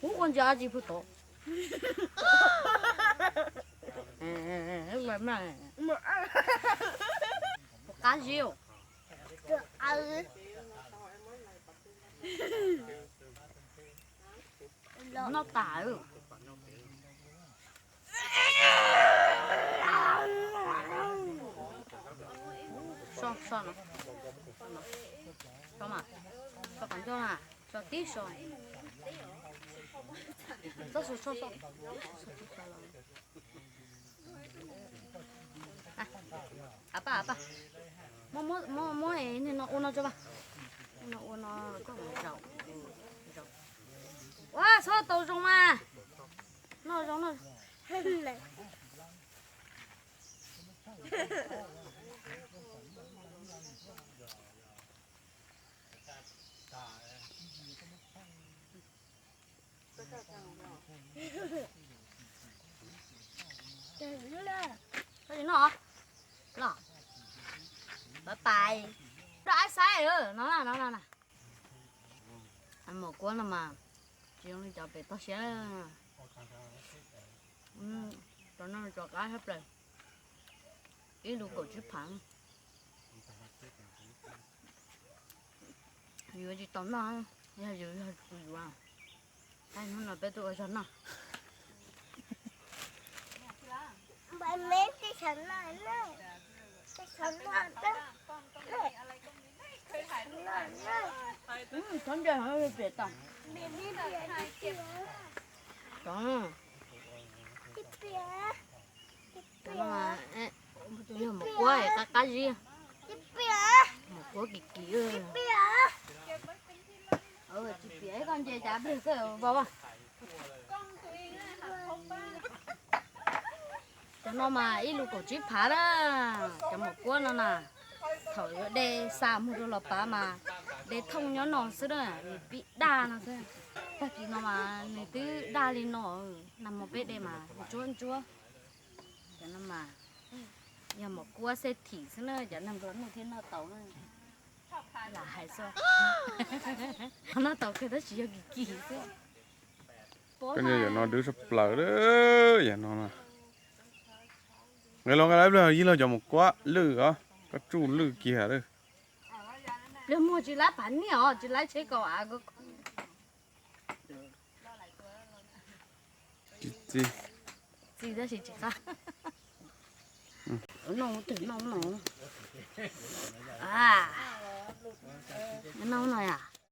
Ub, ua ntsia tsis pw tod. Qab zib. Noj tas. So, so no. So mas. So qhov ncauj na. So tib so. Txhob so, so, so. Ab pab, ab pab, muab, muab, muab niag no ua no tso pab. No ua no koj mus zaum, zaum. Ua txhob tau zoo mas. Noj zoo noj. Koj tsis noj los? Pais pais. Rau ab saib no na, no na. Maum kuab no mas tsis zoo li cov pem toj siab. Cov no cov qab tshaj plaws. Ib lus kaum tsib phav. Yuav tsis tau noj, yog yus yog kuv yuav. Tab hnub no peb tuaj ua zog noj. Txhob ntse, pem tau. Yog maum kuab qab qab zib. Maum kuab kim kim. Tsis piam, koj ntse cas pliag koj vau. Cov no mas ib lus kaum tsib phav na, cov maum kuab no na. Thaum yuav de xa mus rau los pav mas de thooj nyob no xwb na, nws pib daj no xwb. Tag kis no mas nws twb daj li no, nag hmo peb de mas ntsuab ntsuab. Cov no mas yog maum kuab xej thim xwb na, cov neeg nplua nuj thiaj noj tau na. Lam hais xwb. Noj tau kawg tab sis yog kim kim xwb. Koj ntsia yam no dub sab plaws, yam no na. Nqe los nqe lawv pliag yig los cov maum kuab lwj os, koj tsuj lwj kiag lawm. Pliag muag tsis laib phav niaj os, tsis laib tsheb kaus av. Txi, txi tab sis tsis qab. Noj twg noj no.